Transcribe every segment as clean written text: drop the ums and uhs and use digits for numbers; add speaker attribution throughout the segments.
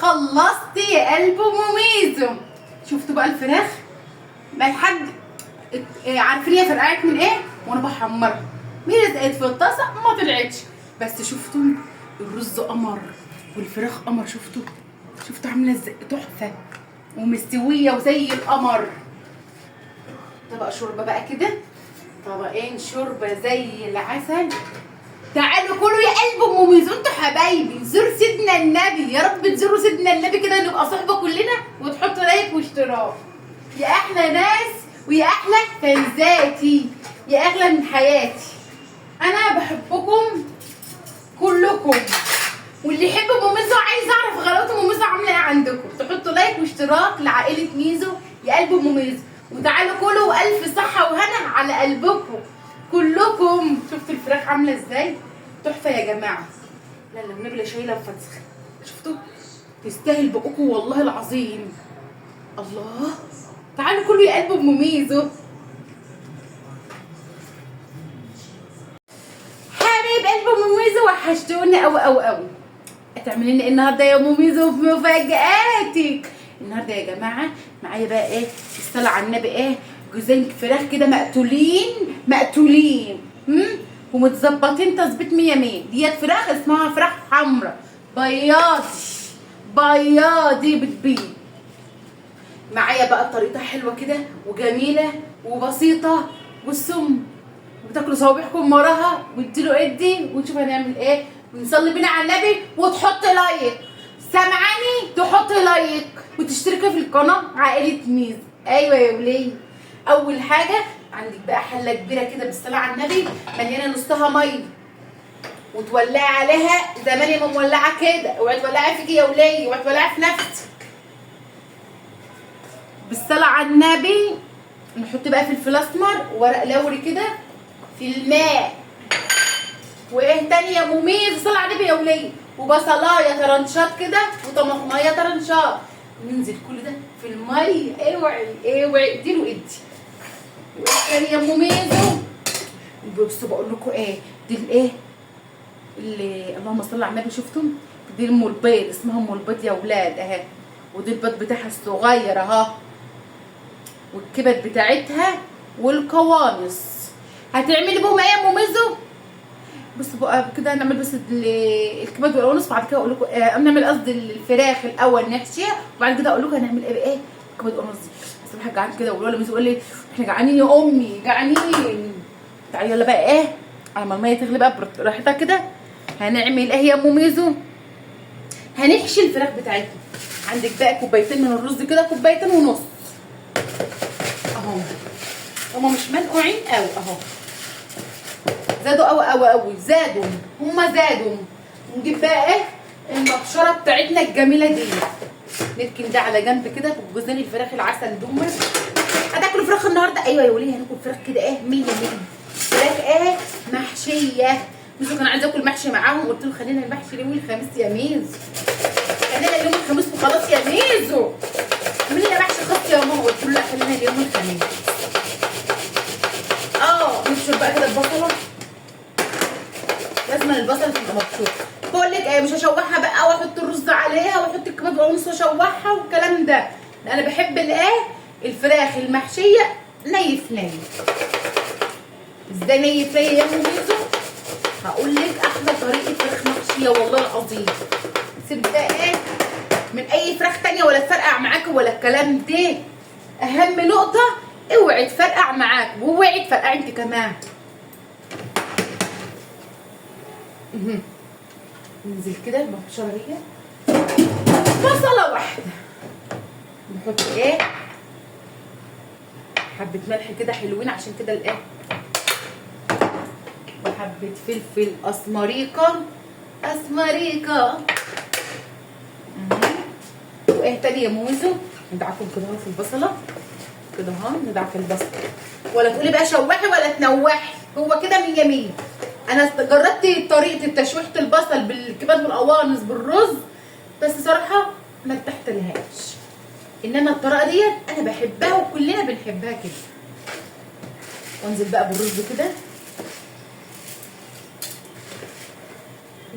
Speaker 1: خلصت يا قلب مميزو. شفتوا بقى الفراخ؟ ما لحد عارفين هي فرقعت من ايه وانا بحمرها، مين لزقت في الطاسه ما طلعتش، بس شفتوا الرز قمر والفراخ قمر. شفتوا عامله ازاي؟ تحفة ومستويه وزي القمر. طبق شوربة بقى كده، طبقين شوربة زي العسل. تعالوا كلوا يا قلب ام ميزو، انتوا حبايبي زور سيدنا النبي، يا رب تزوروا سيدنا النبي كده نبقى صحبه كلنا، وتحطوا like واشتراك. يا احلى ناس ويا احلى فانزاتي، يا اغلى من حياتي، انا بحبكم كلكم. واللي يحب ام ميزو، عايز اعرف غلاوه ام ميزو عامله ايه عندكم، تحطوا like واشتراك لعائلة ميزو يا قلب ام ميزو. وتعالوا كلوا والف صحة وهنا على قلبكم كلكم. شفتوا الفراخ عامله ازاي؟ تحفة يا جماعة. لا لا النبي لا شايله وفسخ، شفتوا؟ تستاهل بقكم والله العظيم. الله، تعالوا كلوا يا قلب ام ميزو. حبايب قلب ام ميزو، وحشتونا قوي قوي قوي. هتعملي لنا ايه النهارده يا ام ميزو في مفاجاتك؟ النهارده يا جماعة معايا بقى ايه؟ الصلاة على النبي، ايه؟ جوزين فراخ كده مقتولين مقتولين ومتظبطين تظبيط 100 100. ديت فراخ اسمها فراخ حمراء بياضي بياضي بتبيض. معايا بقى طريقتها حلوة كده وجميلة وبسيطة والسم، وتاكلوا صوابعكم وراها واديله ادي، ونشوف هنعمل ايه. ونصلي بينا على النبي، وتحط like، سامعاني؟ تحط like وتشتركي في القناة عائلة ميزو. ايوه يا وليه. اول حاجة عندك بقى حله كبيرة كده بالصلاة على النبي، مليانة نصها مية، وتولعي عليها زمان ما مولعه كده. اوعي تولعي فيكي يا وليه، اوعي تولعي في نفسك. بالصلاة على النبي نحط بقى فلفل اسمر وورق لوري كده في الماء، وايه تاني يا مميز؟ صلى على النبي يا وليه. وبصلايه ترنشات كده وطماطمايه ترنشات، ننزل كل ده في المية. اوعي اوعي اديله ادي. وايه تاني يا مميزو؟ بصوا بقول لكم ايه دي، الايه اللي اللهم صل على النبي، شفتم؟ دي ام البيض، اسمها ام البيض يا ولاد اهي. ودي البيض بتاعها الصغير اهو، والكبد بتاعتها والقوانص. هتعملي بهم ايه يا ميزو؟ بصوا بقى كده هنعمل بس الكبد والقوانص، بعد كده اقول لكم نعمل قصدي الفراخ الاول نحشيها، وبعد كده اقول لكم هنعمل ايه بايه الكبد والقوانص دي. بس الواحد جعان كده، والولا ميزو يقول لي احنا جعانين يا امي جعانين. تعالي يلا بقى ايه على ما المية تغلي بقى براحتها كده. هنعمل ايه يا ام ميزو؟ هنحشي الفراخ بتاعتنا. عندك بقى كوبايتين من الرز كده، كوبايتين ونص اهو، هما مش منقوعين قوي اهو، زادوا قوي قوي قوي، زادوا هما زادوا. نجيب بقى ايه المبشره بتاعتنا الجميلة دي، نركن ده على جنب كده. جوزين الفراخ العسل دول. هتاكلوا فراخ النهارده؟ ايوه يا وليه هناكل فراخ كده ايه 100 100، فراخ ايه محشيه. ميزو كان عايز اكل محشي معاهم، قلت له خلينا المحشي اليوم الخميس يا ميزو، خلينا اليوم الخميس وخلاص يا ميزو. اعملي لنا محشي خاص يا ماما، قلت له لا خلينا اليوم الخميس. نبشر بقى كده البصله، لازم البصله تبقى مبشوره. بقول لك ايه، مش هشوحها بقى واحط الرز عليها واحط الكبد والقوانص واشوحها والكلام ده، لا انا بحب الايه الفراخ المحشيه ني في ني. ازاي ني في ني يا ام ميزو؟ هقول لك احلى طريقه فراخ محشيه والله العظيم. سيب ده ايه من اي فراخ تانية ولا تفرقع معاك ولا الكلام ده. اهم نقطة اوعي تفرقع معاك، واوعي تفرقعي انت كمان. ننزل كده المبشره دي بصله واحدة، نحط ايه حبه ملح كده حلوين عشان كده الايه، وحبه فلفل اسمريكا اسمريكا. وايه تاني يا موزو؟ ندعكم كده اهو في البصله كده اهو، ندعك البصله. ولا تقولي بقى شوحي ولا تنوحي، هو كده من يمين. انا جربت طريقه تشويحه البصل بالكبد والقوانص بالرز، بس صراحة ما ارتحت لهاش. انما الطريقة ديت انا بحبها وكلنا بنحبها كده. وانزل بقى بالرز كده.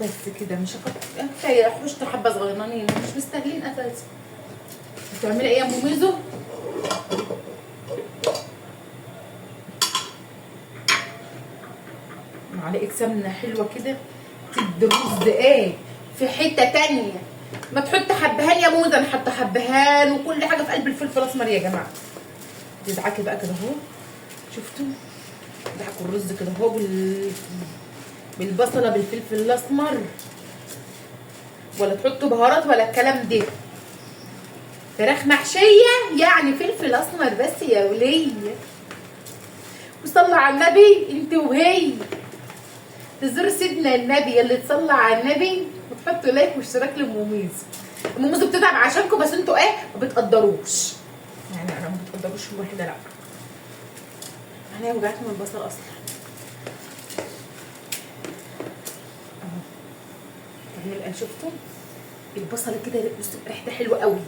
Speaker 1: بس كده، مش كفاية. حشت حبه صغيرين مش مستاهلين اساسا. بتعملي ايه يا ام ميزو؟ معلقه سمنه حلوة كده تدي الرز ايه في حتة تانية. ما تحط حبهان يا موزة، انا حاطه حبهان وكل حاجة في قلب الفلفل الاسمر يا جماعة. تدعكي بقى كده اهو، شفتوا؟ دعكوا الرز كده اهو بالبصله بالفلفل الاسمر، ولا تحطوا بهارات ولا الكلام ده. فراخ محشيه يعني فلفل اسمر بس يا وليه. وصلى على النبي انت وهي، تزور سيدنا النبي اللي تصلى على النبي، وتحطوا like واشتراك لام ميزو. ام ميزو بتتعب عشانكم، بس انتوا ايه ما بتقدروش، يعني انا ما بتقدروش الواحدة. لا انا وجعت من البصل اصلا اهو. تعمل شفتوا البصله كده ريحتها حلوة قوي،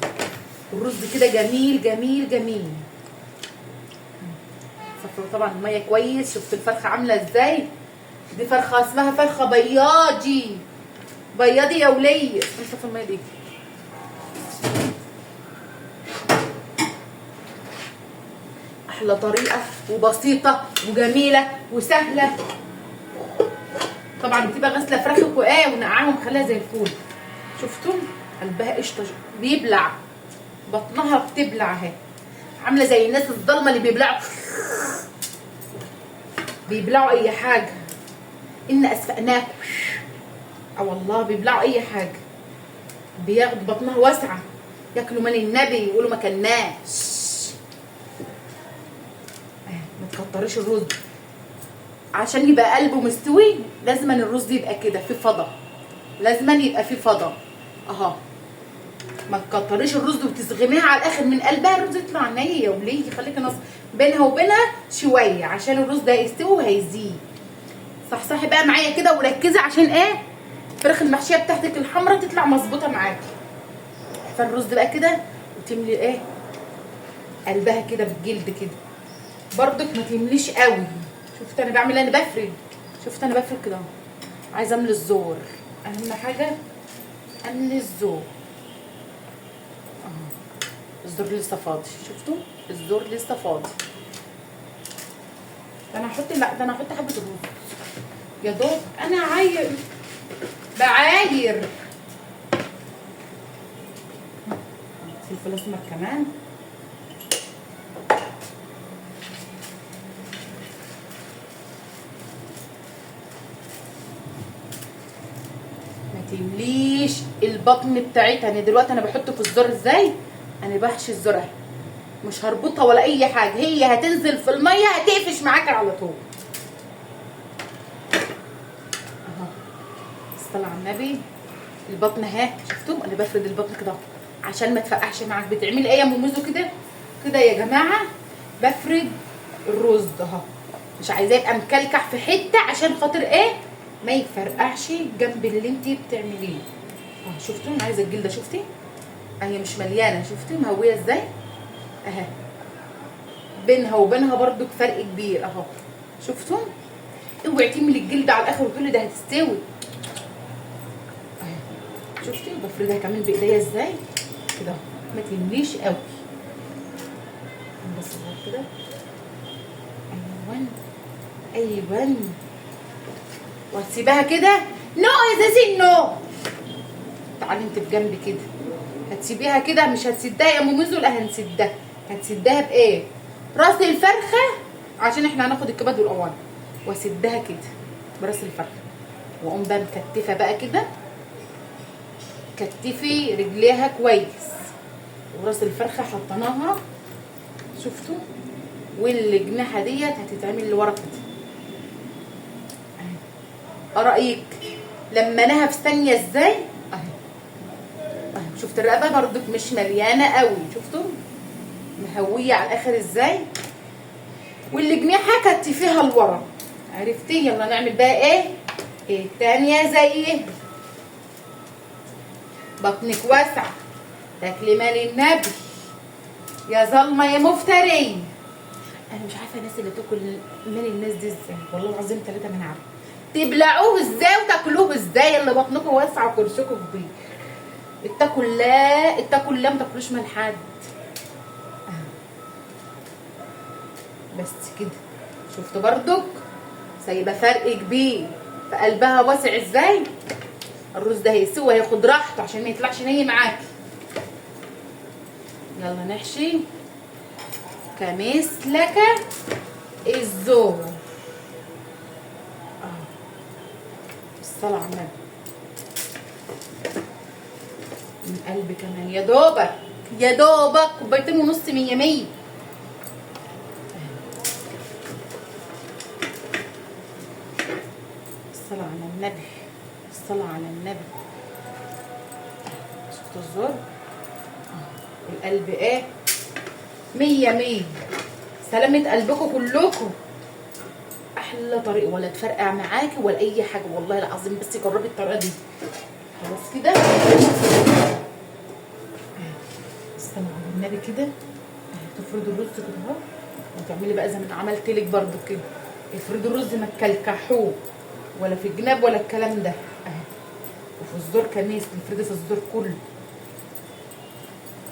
Speaker 1: والرز كده جميل جميل جميل. صفروا طبعا المية كويس. شفت الفرخه عامله ازاي؟ دي فرخة اسمها فرخة بياضي، بياضي يا وليه. صفر المية دي. احلى طريقه وبسيطة وجميلة وسهلة. طبعا بتبقى غاسله فراخك وايه ونقعاها ومخليها زي الفول. شفتوا قلبها قشطه بيبلع، بطنها بتبلع اهي، عامله زي الناس الظلمة اللي بيبلعوا اي حاجة. ان اسفقناكم والله بيبلعوا اي حاجة، بياخدوا بطنها واسعة، ياكلوا مال النبي يقولوا ما كلناش. ما تكتريش الرز عشان يبقى قلبه مستوي، لازما الرز يبقى كده في فضا، لازما يبقى في فضا اهو. ما تكتريش الرز وتزغميها على الاخر من قلبها، الرز يطلع ني يا وليه. خليكي نص بينها وبينها شوية عشان الرز ده يستوي وهيزيد. صحصحي بقى معايا كده وركزي عشان ايه الفراخ المحشيه بتاعتك الحمراء تطلع مظبوطة معاكي. فالرز بقى كده وتملي ايه قلبها كده بالجلد كده، برضك ما تمليش قوي. شفت انا بعمل، انا بفرد، شفت انا بفرد كده اهو. عايزه املي الزور، اهم حاجة املي الزور اهو. الزور لسه فاضي، شفتوا الزور لسه فاضي. ده انا هحط، لا ده انا هحط حبه الرز يا دوب. انا عاير بعاير فلفل اسمر كمان. ما تمليش البطن بتاعتها. انا دلوقتي انا بحطه في الزر ازاي؟ انا بحشي الزر اهي، مش هربطها ولا اي حاجة، هي هتنزل في المية هتقفش معاك على طول اهو. الصلاة على النبي. البطن اهي، شفتوا انا بفرد البطن كده عشان ما تفقعش معاك. بتعملي ايه يا ام ميزو كده كده يا جماعة؟ بفرد الرز اهو، مش عايزاه يبقى مكلكع في حتة عشان خاطر ايه ما يفرقعش جنب اللي انت بتعمليه. شفتوا انا عايزه الجلدة، شفتي اهي مش مليانة، شفتي مهويه ازاي اهي، بينها وبينها برضو فرق كبير اهو. شفتوا؟ اوعي تملي الجلد على الاخر وتقولي ده هتستوي اهي. شفتي بفردها كمان بايديا ازاي كده، ما تمليش قوي بس كده. ايوه ايوه، وهتسيبها كده. no يا زازي no، تعالي انت في جنبي كده. هتسيبيها كده، مش هتسدها يا ام ميزو، لا هنسدها. هتسدها بايه؟ راس الفرخه، عشان احنا هناخد الكبد والقوانص. واسدها كده براس الفرخه، واقوم بقى مكتفه بقى كده، كتفي رجليها كويس. وراس الفرخه حطيناها، شفتوا؟ والجناحه ديت هتتعمل لورا كده. ايه رايك لما في ثانية ازاي؟ اهي اهي. شفت الرقبة برضك مش مليانة قوي، شفتوا مهويه على الاخر ازاي؟ والجناحه كتفيها لورا، عرفتي؟ يلا نعمل بقى ايه التانية زي ايه. بطنك واسعة، تاكلي مال النبي يا ظلمه يا مفتري. انا مش عارفه الناس اللي تاكل مال الناس دي ازاي، والله العظيم ثلاثة ما انا عارفه. تبلعوه ازاي وتاكلوه ازاي؟ اللي بطنكم واسعة وكرشكم كبير. اتقوا الله، اتقوا الله، ما تاكلوش من حد. بس كده. شفتوا بردك سايبه فرق كبير في قلبها واسع ازاي. الرز ده هيسوي هياخد راحته عشان ما يطلعش ني معاكي. يلا نحشي كمثلك الزور. الصلاة على النبي. من قلب كمان يا دوبك يا دوبك كوبايتين ونص، 100 100. الصلاة على النبي، الصلاة على النبي. شفتوا الزور؟ القلب ايه؟ 100 100. سلامة قلبكم كلكم. احلى طريقه، ولا تفرقع معاكي ولا اي حاجة والله العظيم، بس جربي الطريقة دي. خلاص كده استنى على النبي كده. تفردوا الرز كده اهو، وتعملي بقى زي ما عملت لك برده كده. افردوا الرز ما تكلكحوه ولا في الجناب ولا الكلام ده اهي. وفي الزور كميس، تفردي في الزور كله.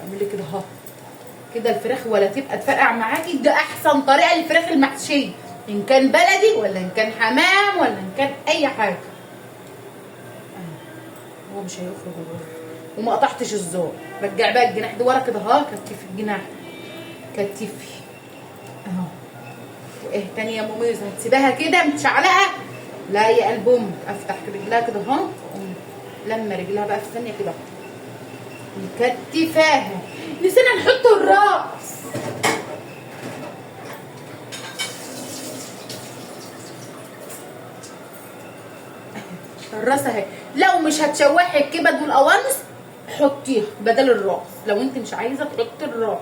Speaker 1: اعملي كده اهو كده الفراخ ولا تبقى تفرقع معاكي. ده احسن طريقه للفراخ المحشيه، ان كان بلدي ولا ان كان حمام ولا ان كان اي حاجة. هو مش هيخرج الرز. وما قطعتش الزور. رجع بقى الجناح ده ورا كده اهو، كتفي الجناح كتفي اهو. وايه تاني يا مميز؟ هتسيبها كده متشعلقه؟ لا يا قلب امك، افتح رجلها كده اهو، لما رجلها بقى في ثانية كده مكتفاها. نسينا نحط الراس. الراس اهي. لو مش هتشوحي الكبد والقوانص حطيها بدل الراس، لو انت مش عايزه تحطي الراس.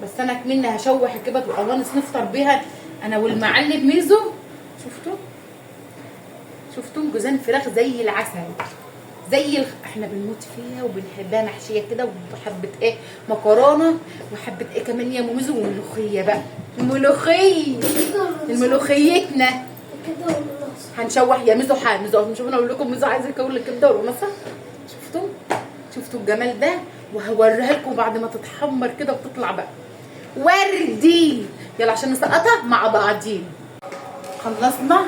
Speaker 1: بس انا كمني هشوح الكبد والقوانص نفطر بيها انا والمعلم ميزو. شفتوا؟ شفتوا جوزان فراخ زي العسل، زي احنا بنموت فيها وبنحبها محشيه كده، وحبه ايه مكرونه، وحبه ايه كمان يا ميزو، وملوخيه بقى، الملوخية الملوخيتنا هنشوح يا ميزو. ميزو مش انا اقول لكم ميزو عايز يكون الكبده والقناصه. شفتوا؟ شفتوا الجمال ده؟ وهوريها لكم بعد ما تتحمر كده وتطلع بقى وردي. يلا عشان نسقطها مع بعضين. خلصنا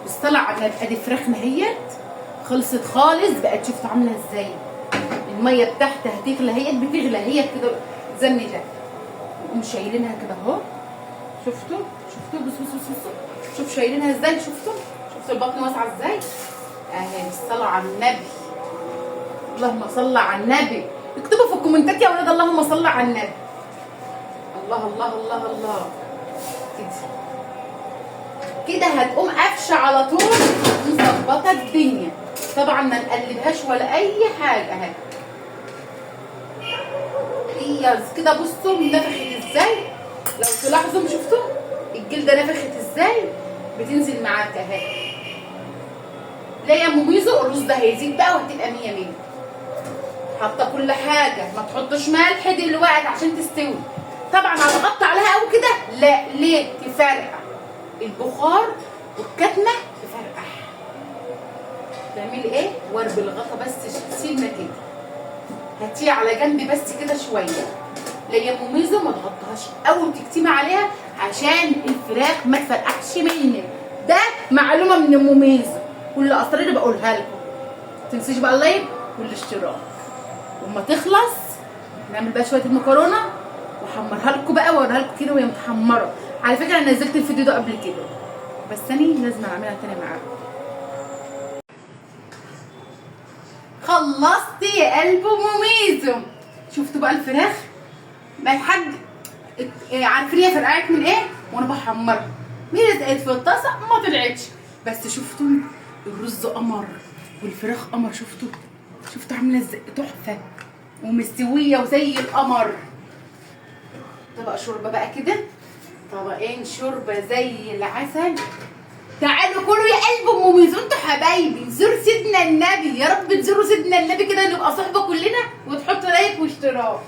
Speaker 1: الصلاة على النبي. ادي فراخنا اهيت خلصت خالص بقت. شفتوا عامله ازاي؟ المية بتاعتها هتغلى، هي بتغلى هي كده زي ده. نقوم شايلينها كده اهو. شفتوا؟ شفتوا؟ بصوا بصوا بصوا، شوف شايلينها ازاي. شفتوا؟ شفتوا البطن واسعة ازاي؟ اهي الصلاة على النبي. اللهم صل على النبي. اكتبوا في الكومنتات يا ولاد اللهم صل على النبي. الله الله الله الله. كده كده هتقوم قفشه على طول، مظبطه الدنيا. طبعا ما نقلبهاش ولا اي حاجة اهي. هي كده بصوا نفخت ازاي، لو تلاحظوا شفتوا الجلدة نفخت ازاي، بتنزل معاك اهي. لا يا ام ميزو الرز ده هيزيد بقى وهتبقى 100 100. حاطه كل حاجة، ما تحطش ملح دلوقتي عشان تستوي. طبعا هتغطي عليها قوي كده لا، ليه؟ تفرقع البخار والكتمه تفرقع. تعملي ايه؟ ورب الغطا بس سنة كده، هاتيه على جنب بس كده شوية. لا يا ام ميزو ما تغطيهاش قوي وتكتمي عليها عشان الفراخ ما تفرقعش منك. ده معلومة من ام ميزو، كل اسراري بقولها لكم. ما تنسيش بقى ال like والاشتراك. وما تخلص نعمل بقى شوية المكرونه واحمرها لكم بقى واوريها لكم كده وهي متحمره. على فكرة انا نزلت الفيديو ده قبل كده، بس انا لازم اعملها تاني معاكم. خلصت يا قلب ام ميزو. شفتوا بقى الفراخ؟ ما الحاج عارفين هي فرقعت من ايه وانا بحمرها، لزقت في الطاسه ما طلعتش. بس شفتوا الرز قمر والفراخ قمر. شفتوا؟ شفتوا عامله ازاي؟ تحفة ومستويه وزي القمر. طبق شوربة بقى كده، طبقين شوربة زي العسل. تعالوا كلوا يا قلب ام ميزو، انتوا حبايبي. نزور سيدنا النبي، يا رب تزوروا سيدنا النبي كده نبقى صحبه كلنا، وتحطوا like واشتراك.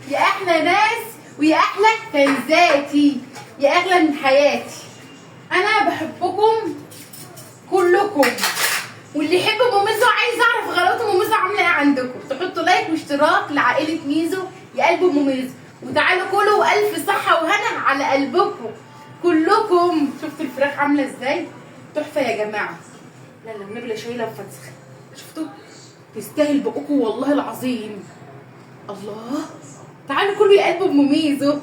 Speaker 1: يا احلى ناس ويا احلى فانزاتي، يا اغلى من حياتي. انا بحبكم كلكم. واللي يحب ام ميزو، عايز اعرف غلوات ام ميزو عامله ايه عندكم. تحطوا like واشتراك لعائلة ميزو يا قلب ام ميزو، وتعالوا كلوا والف صحة وهنا على قلبكم كلكم. شفتوا الفراخ عامله ازاي؟ تحفة يا جماعة. لا لا النبله شايله وفتسخه، شفتوا؟ تستاهل بقكم والله العظيم. الله، تعالوا كلوا يا قلب ام ميزو.